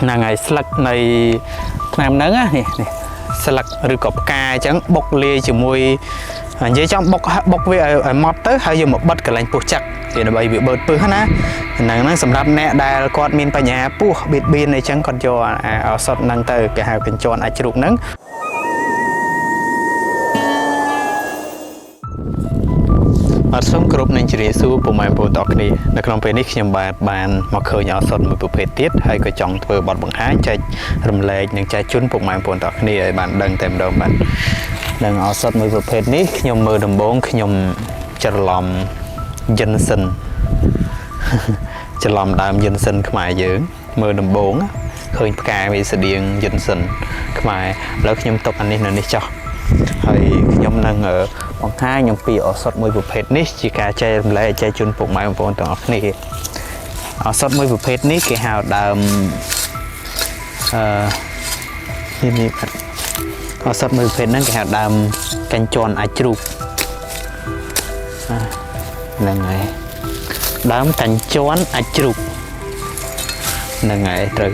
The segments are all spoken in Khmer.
ហ្នឹងហើយស្លឹកនៃថ្នាំហ្នឹងណានេះនេះស្លឹកឬក៏ផ្កាអញ្ចឹងបុកលាយជាមួយនិយាយចំបុកបុកវាឲ្យម៉ត់ទៅហើយយកមកបិទកន្លែងពោះចឹកវាដើម្បីវាបឺតពឹសណាហ្នឹងហ្នឹងសម្រាប់អ្នកដែលគាត់មានបញ្ហាពោះបៀតបៀនអីចឹងគាត់យកអាឱសថហ្នឹងទៅគេហៅកញ្ជាន់អាចជ្រូកហ្នឹង អត់សូមគោរពនឹងជម្រាបសួរពុកម៉ែបងប្អូនទាំងអស់គ្នានៅក្នុងពេលនេះខ្ញុំបាទបានមកឃើញឱសថមួយប្រភេទទៀតហើយក៏ចង់ធ្វើបទបង្ហាញចែករំលែកនិងចែកជូនពុកម៉ែបងប្អូនទាំងអស់គ្នាឲ្យបានដឹងតែម្ដងបាទនឹងឱសថមួយប្រភេទនេះខ្ញុំមើលដំបូងខ្ញុំច្រឡំយិនសិន ច្រឡំដើមយិនសិនខ្មែរយើងមើលដំបូងឃើញផ្កាវាស្តៀងយិនសិនខ្មែរឥឡូវខ្ញុំទុកអានេះនៅនេះចុះហើយខ្ញុំនឹងបង្ហាញអំពីឱសថមួយប្រភេទនេះជាការចែករំលែកចែកជូនពុកម៉ែបងប្អូនទាំងអស់គ្នាឱសថមួយប្រភេទនេះគេហៅដើមអឺនេះនេះបាទឱសថមួយប្រភេទហ្នឹងគេហៅដើមកញ្ជាន់អាចជ្រូកហ្នឹងហើយដើមកញ្ជាន់អាចជ្រូកហ្នឹងហើយត្រូវ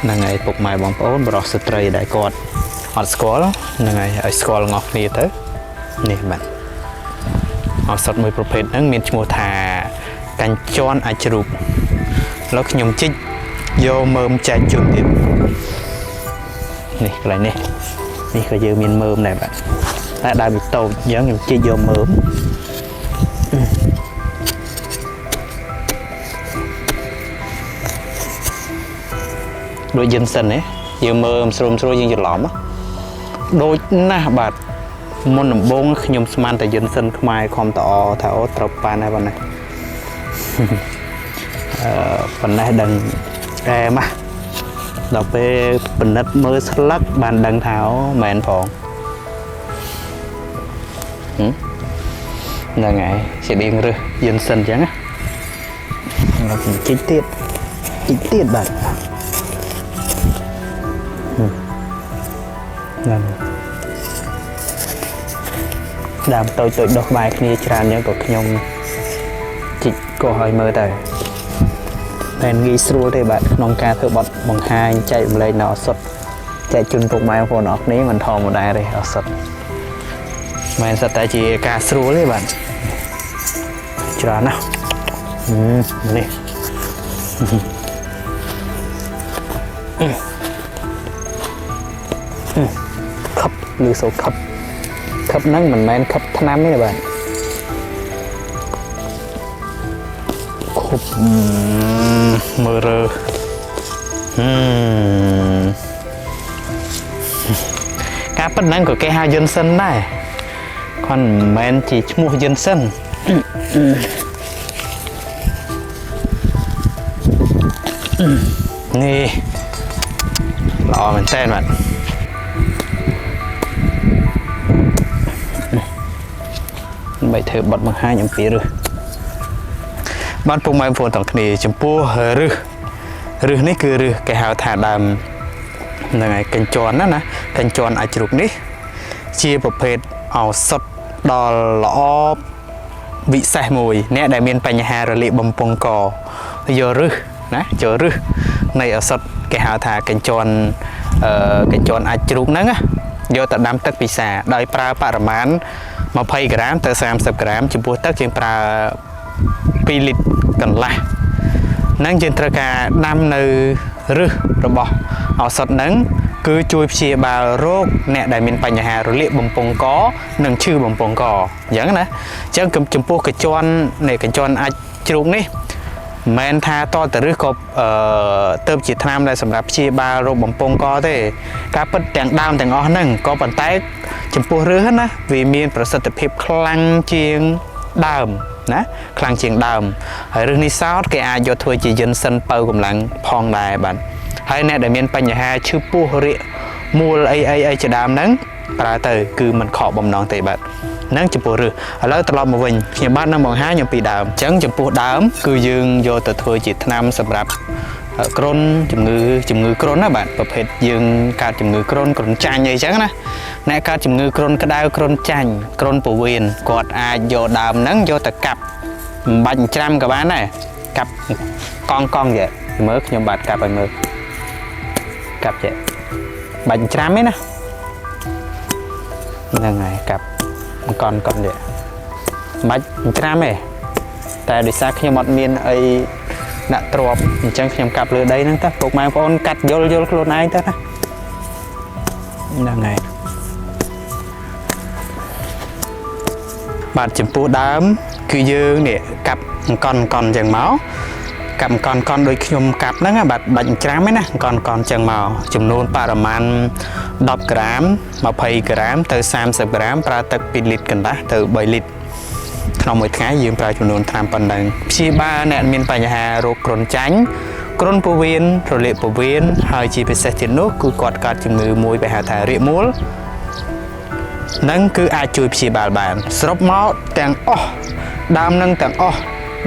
ហ្នឹងហើយពុកម៉ែបងប្អូនបរិសុទ្ធស្ត្រីដែលគាត់អត់ស្គាល់ហ្នឹងហើយឲ្យស្គាល់ងោះគ្នាទៅនេះបាទឱសថមួយប្រភេទហ្នឹងមានឈ្មោះថាកញ្ជាន់អាចជ្រូកឥឡូវខ្ញុំជីកយកមើមចែកជូនទៀតនេះកន្លែងនេះនេះក៏យើងមានមើមដែរបាទតែដើមវាតូចអញ្ចឹងខ្ញុំជីកយកមើមដូចយិនសិនណាយើងមើលស្រួលស្រួលយើងច្រឡំដូចណាស់បាទមុនដំបូងខ្ញុំស្មានតែយិនសិនខ្មែរខំតអថាអូត្រូវប៉ានហើយប៉ុណ្ណេះប៉ុណ្ណេះដឹងអែម៉ាស់ដល់ពេលពិនិត្យមើលស្លឹកបានដឹងថាអូមែនផងហ្នឹងហើយជាដៀងរឹសយិនសិនអញ្ចឹងណាខ្ញុំជីកទៀតជីកទៀតបាទហ្នឹងដើមតូចតូចដុះក្បែរគ្នាច្រើនអញ្ចឹងក៏ខ្ញុំជីកកោះឲ្យមើលទៅតែងាយស្រួលទេបាទក្នុងការធ្វើបទបង្ហាញចែករំលែកនៅឱសថចែកជូនពុកម៉ែបងប្អូនអរគ្នាមិនធម្មតាទេឱសថមិនសិតតែជាការស្រួលទេបាទច្រើនណាស់នេះខឹបឬសូខឹបខឹបហ្នឹងមិនមែនខឹបថ្នាំទេបាទខុបមើលរើការប៉ុណ្ណឹងក៏គេហៅយិនសិនដែរគាត់មិនមែនជាឈ្មោះយិនសិននេះល្អមែនតើបាទដើម្បីធ្វើបទបង្ហាញអំពីរឹសបាទពុកម៉ែបងប្អូនទាំងគ្នាចំពោះរឹសរឹសនេះគឺរឹសគេហៅថាដើមហ្នឹងហើយកញ្ជាន់ណាណាកញ្ជាន់អាចជ្រូកនេះជាប្រភេទឱសថដ៏ល្អវិសេសមួយអ្នកដែលមានបញ្ហារលាកបំពង់កយករឹសណាយករឹសនៃឱសថគេហៅថាកញ្ជាន់កញ្ជាន់អាចជ្រូកហ្នឹងណាយកទៅដាំទឹកពិសាដោយប្រើបរិមាណ20ក្រាមទៅ30ក្រាមចំពោះទឹកយើងប្រើ2លីត្រកន្លះហ្នឹងយើងត្រូវការដាំនៅរឹសរបស់ឱសថហ្នឹងគឺជួយព្យាបាលរោគអ្នកដែលមានបញ្ហារលាកបំពង់កនិងឈឺបំពង់កអញ្ចឹងណាអញ្ចឹងចំពោះកញ្ជាន់នៃកញ្ជាន់អាចជ្រូកនេះមិនមែនថាតតរឹសក៏ទៅជាថ្នាំដែលសម្រាប់ព្យាបាលរោគបំពង់កទេការពិតទាំងដើមទាំងអស់ហ្នឹងក៏ប៉ុន្តែចំពោះរឹសណាវាមានប្រសិទ្ធភាពខ្លាំងជាងដើមណាខ្លាំងជាងដើមហើយរឹសនេះសោតគេអាចយកធ្វើជាយិនសិនបើកម្លាំងផងដែរបាទហើយអ្នកដែលមានបញ្ហាឈឺពោះរាកមូលអីអីអីជាដើមហ្នឹងប្រើទៅគឺមិនខកបំណងទេបាទហ្នឹងចំពោះរឹសឥឡូវត្រឡប់មកវិញខ្ញុំបាទនឹងបង្ហាញអំពីដើមអញ្ចឹងចំពោះដើមគឺយើងយកទៅធ្វើជាថ្នាំសម្រាប់គ្រុនជំងឺគ្រុនណាបាទប្រភេទយើងកើតជំងឺគ្រុនគ្រុនចាញ់អីចឹងណាអ្នកកើតជំងឺគ្រុនក្តៅគ្រុនចាញ់គ្រុនពោះវៀនគាត់អាចយកដើមហ្នឹងយកទៅកាប់មិនបាច់ច្រាំក៏បានដែរកាប់កង់កង់យមើលខ្ញុំបាទកាប់ឲ្យមើល កាប់ចេះបាច់ច្រាំទេណាហ្នឹងហើយកាប់មួយកនកននេះបាច់ច្រាំទេតែដោយសារខ្ញុំអត់មានអីដាក់ទ្របអញ្ចឹងខ្ញុំកាប់លើដីហ្នឹងតើពុកម៉ែបងប្អូនកាត់យល់យល់ខ្លួនឯងទៅណាហ្នឹងហើយបាទចំពោះដើមគឺយើងនេះកាប់អង្គន់អង្គន់អញ្ចឹងមកកាប់អង្គន់អង្គន់ដូចខ្ញុំកាប់ហ្នឹងណាបាទបាច់ច្រាំទេណាអង្គន់អង្គន់អញ្ចឹងមកចំនួនបរិមាណ10ក្រាម20ក្រាមទៅ30ក្រាមប្រើទឹក2លីត្រកន្លះទៅ3លីត្រក្នុងមួយថ្ងៃយើងប្រើចំនួនថ្នាំប៉ុណ្ណឹងព្យាបាលអ្នកមានបញ្ហារោគគ្រុនចាញ់គ្រុនពោះវៀនរលាកពោះវៀនហើយជាពិសេសទៀតនោះគឺគាត់កើតជំងឺមួយគេហៅថារាគមួលនឹងគឺអាចជួយព្យាបាលបានសរុបមកទាំងអស់ដើមនឹងទាំងអស់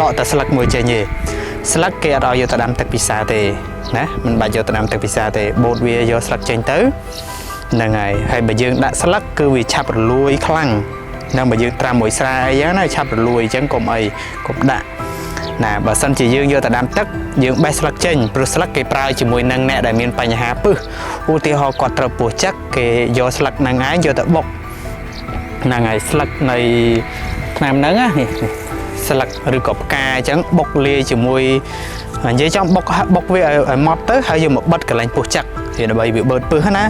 ដកតែស្លឹកមួយចេញទេស្លឹកគេអត់ឲ្យយកទៅដាំទឹកពិសាទេណាមិនបាច់យកទៅដាំទឹកពិសាទេបូតវាយកស្លឹកចេញទៅហ្នឹងហើយហើយបើយើងដាក់ស្លឹកគឺវាឆាប់រលួយខ្លាំងនឹងបើយើងត្រាំមួយស្រាអីហ្នឹងណាឆាប់រលួយអញ្ចឹងកុំអីកុំដាក់ណាបើសិនជាយើងយកទៅដាំទឹកយើងបេះស្លឹកចេញព្រោះស្លឹកគេប្រើជាមួយនឹងអ្នកដែលមានបញ្ហាពឹសឧទាហរណ៍គាត់ត្រូវពោះចឹកគេយកស្លឹកហ្នឹងឯងយកទៅបុកហ្នឹងហើយស្លឹកនៃថ្នាំហ្នឹងណានេះស្លឹកឬក៏ផ្កាអញ្ចឹងបុកលាយជាមួយនិយាយចំបុកបុកវាឲ្យម៉ត់ទៅហើយយកមកបិទកន្លែងពោះចឹកវាដើម្បីវាបឺតពឹសណា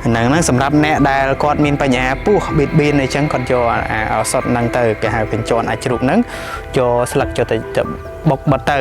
ហ្នឹងហ្នឹងសម្រាប់អ្នកដែលគាត់មានបញ្ហាពោះបៀតបៀនអីចឹងគាត់យកអាឱសថហ្នឹងទៅគេហៅកញ្ចន់អាចជ្រូកហ្នឹងយកស្លឹកយកទៅបុកបិទទៅ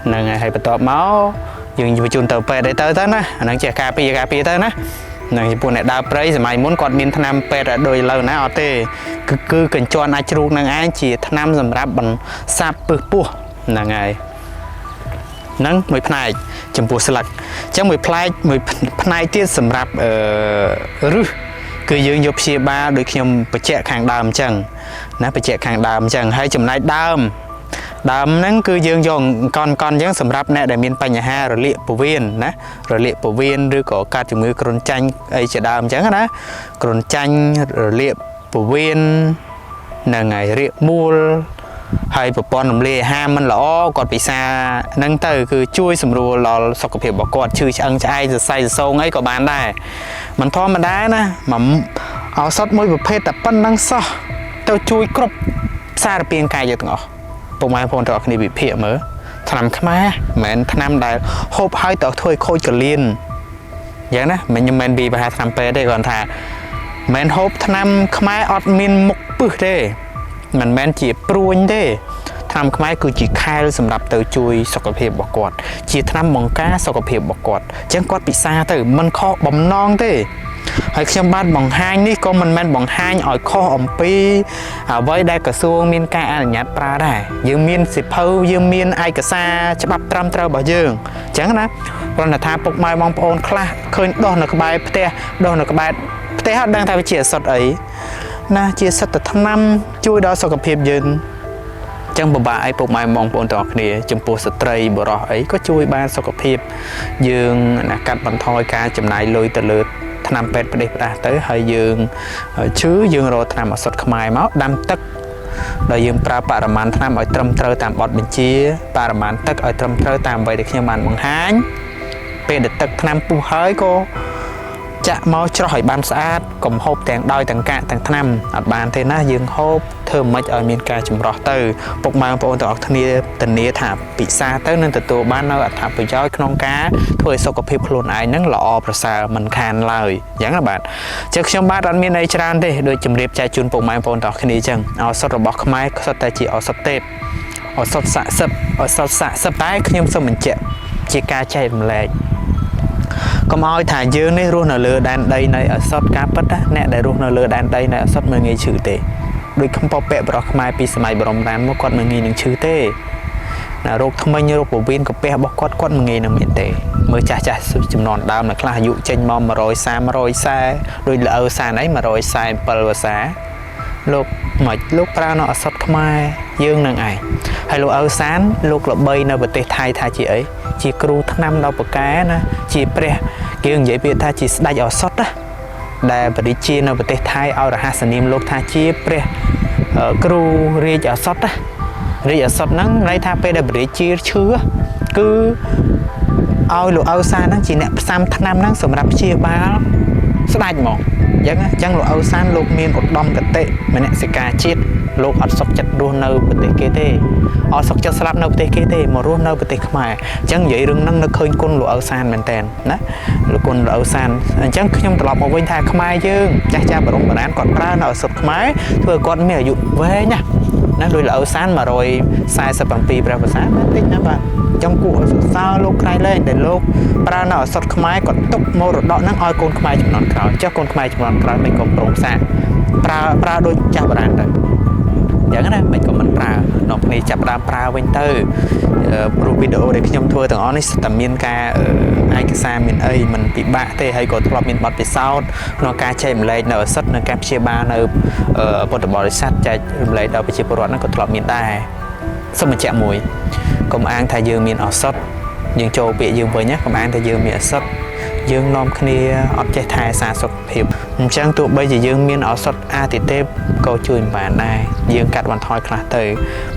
ហ្នឹងហើយហើយបន្ទាប់មកយើងបញ្ជូនទៅពេទ្យអីទៅទៅណាអាហ្នឹងចេះការពារការពារទៅណានឹងចំពោះអ្នកដើរព្រៃសម័យមុនគាត់មានថ្នាំពេទ្យដូចឥឡូវណាអត់ទេគឺកញ្ចន់អាចជ្រូកនឹងឯងជាថ្នាំសម្រាប់បន្សាបពឹសពោះហ្នឹងហើយហ្នឹងមួយផ្នែកចំពោះស្លឹកអញ្ចឹងមួយផ្នែកមួយផ្នែកទៀតសម្រាប់អឺរឹសគឺយើងយកព្យាបាលដូចខ្ញុំបញ្ជាក់ខាងដើមអញ្ចឹងណាបញ្ជាក់ខាងដើមអញ្ចឹងហើយចំណែកដើមដើមហ្នឹងគឺយើងយកកន់កន់អញ្ចឹងសម្រាប់អ្នកដែលមានបញ្ហារលាកពោះវៀនណារលាកពោះវៀនឬក៏កើតជំងឺគ្រុនចាញ់អីជាដើមអញ្ចឹងណាគ្រុនចាញ់រលាកពោះវៀនហ្នឹងហើយរាគមួលហើយប្រព័ន្ធរំលាយអាហារមិនល្អគាត់ពិសាហ្នឹងទៅគឺជួយសម្រួលដល់សុខភាពរបស់គាត់ឈឺឆ្អឹងឆ្អែងសរសៃសរសងអីក៏បានដែរមិនធម្មតាណាមួយឱសថមួយប្រភេទតែប៉ុណ្្នឹងសោះទៅជួយគ្រប់សារពាង្គកាយយើងទាំងអស់ពុកម៉ែបងប្អូនទាំងអស់គ្នាវិភាគមើលថ្នាំខ្មែរមិនមែនថ្នាំដែលហូបហើយទៅធ្វើឲ្យខូចកលៀនយ៉ាងណាមិនខ្ញុំមិនពីប្រហែលថ្នាំពេទ្យទេគ្រាន់ថាមិនហូបថ្នាំខ្មែរអត់មានមុខពឹសទេមិនមែនជាព្រួញទេថ្នាំខ្មែរគឺជាខែលសម្រាប់ទៅជួយសុខភាពរបស់គាត់ជាថ្នាំបង្ការសុខភាពរបស់គាត់អញ្ចឹងគាត់ពិសាទៅមិនខុសបំណងទេហើយខ្ញុំបាទបង្ហាញនេះក៏មិនមែនបង្ហាញឲ្យខុសអំពីអ្វីដែលក្រសួងមានការអនុញ្ញាតប្រើដែរយើងមានសិភៅយើងមានឯកសារច្បាប់ត្រឹមត្រូវរបស់យើងអញ្ចឹងណាគ្រាន់តែថាពុកម៉ែបងប្អូនខ្លះឃើញដោះនៅក្បែរផ្ទះដោះនៅក្បែរផ្ទះអត់ដឹងថាវាជាឱសថអីណាជាសិទ្ធិថ្នាំជួយដល់សុខភាពយើងចឹងពិបាកអីពុកម៉ែបងប្អូនទាំងអស់គ្នាចំពោះស្ត្រីបុរសអីក៏ជួយបានសុខភាពយើងណាកាត់បន្ថយការចំណាយលុយទៅលើថ្នាំពេទ្យផ្ដេសផ្ដាស់ទៅហើយយើងឈឺយើងរកថ្នាំឱសថខ្មែរមកដាំទឹកដោយយើងប្រើបរិមាណថ្នាំឲ្យត្រឹមត្រូវតាមបទបញ្ជាបរិមាណទឹកឲ្យត្រឹមត្រូវតាមអ្វីដែលខ្ញុំបានបង្ហាញពេលដែលទឹកថ្នាំពុះហើយក៏ចាក់មកច្រោះឲ្យបានស្អាតកុំហូបទាំងដោយទាំងកាកទាំងថ្នាំអត់បានទេណាយើងហូបធ្វើម៉េចឲ្យមានការចម្រោះទៅពុកម៉ែបងប្អូនទាំងអស់គ្នាធានាថាពិសាទៅនឹងទទួលបាននៅអត្ថប្រយោជន៍ក្នុងការធ្វើឲ្យសុខភាពខ្លួនឯងនឹងល្អប្រសើរមិនខានឡើយអញ្ចឹងណាបាទចឹងខ្ញុំបាទអត់មានអីច្រើនទេដូចជម្រាបចែកជូនពុកម៉ែបងប្អូនទាំងអស់គ្នាអញ្ចឹងឱសថរបស់ខ្មែរសុទ្ធតែជាឱសថទេពឱសថស័ក្តិសិទ្ធឱសថស័ក្តិសិទ្ធតែខ្ញុំសូមបញ្ជាក់ជាការចែករំលែក កុំឲ្យថាយើងនេះរស់នៅលើដែនដីនៃឱសថការពិតណាអ្នកដែលរស់នៅលើដែនដីនៃឱសថមិនងាយឈឺទេដូចខំពពកប្រុសខ្មែរពីសម័យបរមរានមកគាត់មិនងាយនឹងឈឺទេណារោគធ្មេញរោគពោះវៀនកាពះរបស់គាត់គាត់មិនងាយនឹងមានទេមើលចាស់ចាស់ចំនួនដើមនៅខ្លះអាយុចេញមក130 140ដូចល្អសានអី147វស្សាលោកមិនលោកប្រើនៅឱសថខ្មែរយើងនឹងឯងហើយលោកឪសានលោកល្បីនៅប្រទេសថៃថាជាអីជាគ្រូថ្នាំដល់ពកែណាជាព្រះគេនិយាយពាក្យថាជាស្ដេចឱសថណាដែលបរិជានៅប្រទេសថៃឲ្យរហស្សនាមលោកថាជាព្រះគ្រូរាជឱសថណារាជឱសថហ្នឹងន័យថាពេលដែលបរិជាឈឺគឺ ឲ្យលោកឪសានហ្នឹងជាអ្នកផ្សំថ្នាំហ្នឹងសម្រាប់ព្យាបាលស្ដេចហ្មងអញ្ចឹងណាអញ្ចឹងលោកឪសានលោកមានឧត្តមគតិមនសិការជាតិលោកអត់សុខចិត្តរស់នៅប្រទេសគេទេអត់សុខចិត្តស្លាប់នៅប្រទេសគេទេមករស់នៅប្រទេសខ្មែរអញ្ចឹងនិយាយរឿងហ្នឹងនឹកឃើញគុណលោកឪសានមែនតើណាលោកគុណលោកឪសានអញ្ចឹងខ្ញុំត្រឡប់មកវិញថាខ្មែរយើងចាស់ចាស់បរមបុរាណគាត់ប្រើនៅឱសថខ្មែរធ្វើឲ្យគាត់មានអាយុវែងណាណាដោយលោកឪសាន147ព្រះវស្សាមិនតិចណាបាទចំគួរឲ្យសរសើរលោកក្រៃលែងដែលលោកប្រើនៅឱសថខ្មែរគាត់ទុកមរតកហ្នឹងឲ្យកូនខ្មែរចំនួនក្រោយចុះកូនខ្មែរចំនួនក្រោយមិនក៏ព្រមសាកប្រើប្រើដូចចាស់បុរាណទៅ អញ្ចឹងណាមិនក៏មិនប្រើនាំគ្នាចាប់ផ្ដើមប្រើវិញទៅព្រោះវីដេអូដែលខ្ញុំធ្វើទាំងអស់នេះសុទ្ធតែមានការឯកសារមានអីមិនពិបាកទេហើយក៏ធ្លាប់មានបទពិសោធន៍ក្នុងការចែករំលែកនៅឱសថនិងការព្យាបាលនៅពុទ្ធបរិស័ទចែករំលែកដល់ប្រជាពលរដ្ឋហ្នឹងក៏ធ្លាប់មានដែរសូមបញ្ជាក់មួយកុំអាងថាយើងមានឱសថយើងចូលពាក្យយើងវិញណាកុំអាងថាយើងមានឱសថយើងនាំគ្នាអត់ចេះថែសារសុខភាពអញ្ចឹងទោះបីជាយើងមានឱសថអាទិទេពក៏ជួយមិនបានដែរយើងកាត់បន្ថយខ្លះទៅ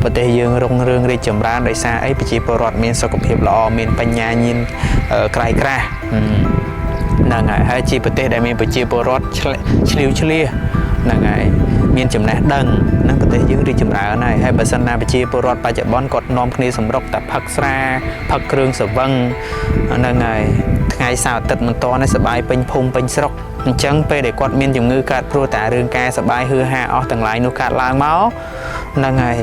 ប្រទេសយើងរុងរឿងរីកចម្រើនដោយសារអីប្រជាពលរដ្ឋមានសុខភាពល្អមានបញ្ញាញាណក្រៃក្រាស់ហ្នឹងហើយហើយជាប្រទេសដែលមានប្រជាពលរដ្ឋឆ្លៀវឆ្លៀសហ្នឹងហើយមានចំណេះដឹងហ្នឹងប្រទេសយើងរីកចម្រើនហើយហើយបើសិនណាប្រជាពលរដ្ឋបច្ចុប្បន្នគាត់នាំគ្នាសម្រុកតែផឹកស្រាផឹកគ្រឿងស្រវឹងហ្នឹងហើយថ្ងៃសៅរ៍អាទិត្យមិនតនេះសបាយពេញភូមិពេញស្រុកអញ្ចឹងពេលដែលគាត់មានជំងឺកើតព្រោះតែរឿងការសបាយហឺហាអស់ទាំងឡាយនោះកើតឡើងមកហ្នឹងហើយ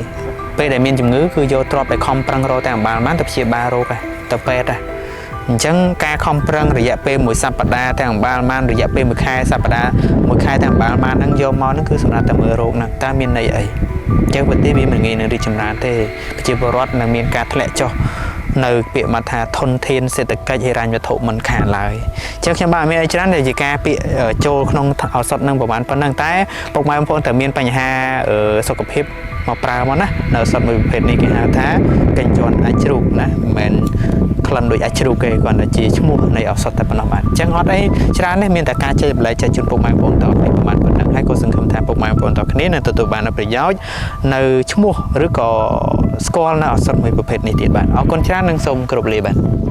ពេលដែលមានជំងឺគឺយកទ្រព្យដែលខំប្រឹងរកតែអំបាលបានទៅព្យាបាលរោគឯងទៅពេទ្យឯងអញ្ចឹងការខំប្រឹងរយៈពេលមួយសប្តាហ៍ទាំងអំបាលបានរយៈពេលមួយខែសប្តាហ៍មួយខែទាំងអំបាលបានហ្នឹងយកមកហ្នឹងគឺសម្រាប់តែមើលរោគហ្នឹងតើមានន័យអីអញ្ចឹងប្រទេសវាមិនងាយនឹងរីកចម្រើនទេប្រជាពលរដ្ឋនឹងមានការធ្លាក់ចុះនៅពាក្យមកថាធនធានសេដ្ឋកិច្ចហិរញ្ញវត្ថុមិនខានឡើយអញ្ចឹងខ្ញុំបាទមានអីច្រើនដែលជាការពាក្យចូលក្នុងឱសថនឹងប្រហែលប៉ុណ្ណឹងតែពុកម៉ែបងប្អូនត្រូវមានបញ្ហាសុខភាពមកប្រើមកណានៅឱសថមួយប្រភេទនេះគេហៅថាកញ្ចន់អាចជ្រូកណាមិនមែនក្លិនដូចអាចជ្រូកទេគ្រាន់តែជាឈ្មោះនៃឱសថតែប៉ុណ្ណោះបាទអញ្ចឹងអត់អីច្រើនទេមានតែការចែករំលែកចែកជូនពុកម៉ែបងប្អូនតគ្នាប្រហែលប៉ុណ្ណឹងហើយក៏សង្ឃឹមថាពុកម៉ែបងប្អូនតគ្នានឹងទទួលបាននូវប្រយោជន៍នៅឈ្មោះឬក៏ស្គាល់នៅឱសថមួយប្រភេទនេះទៀតបាទអរគុណច្រើននិងសូមគោរពលាបាទ។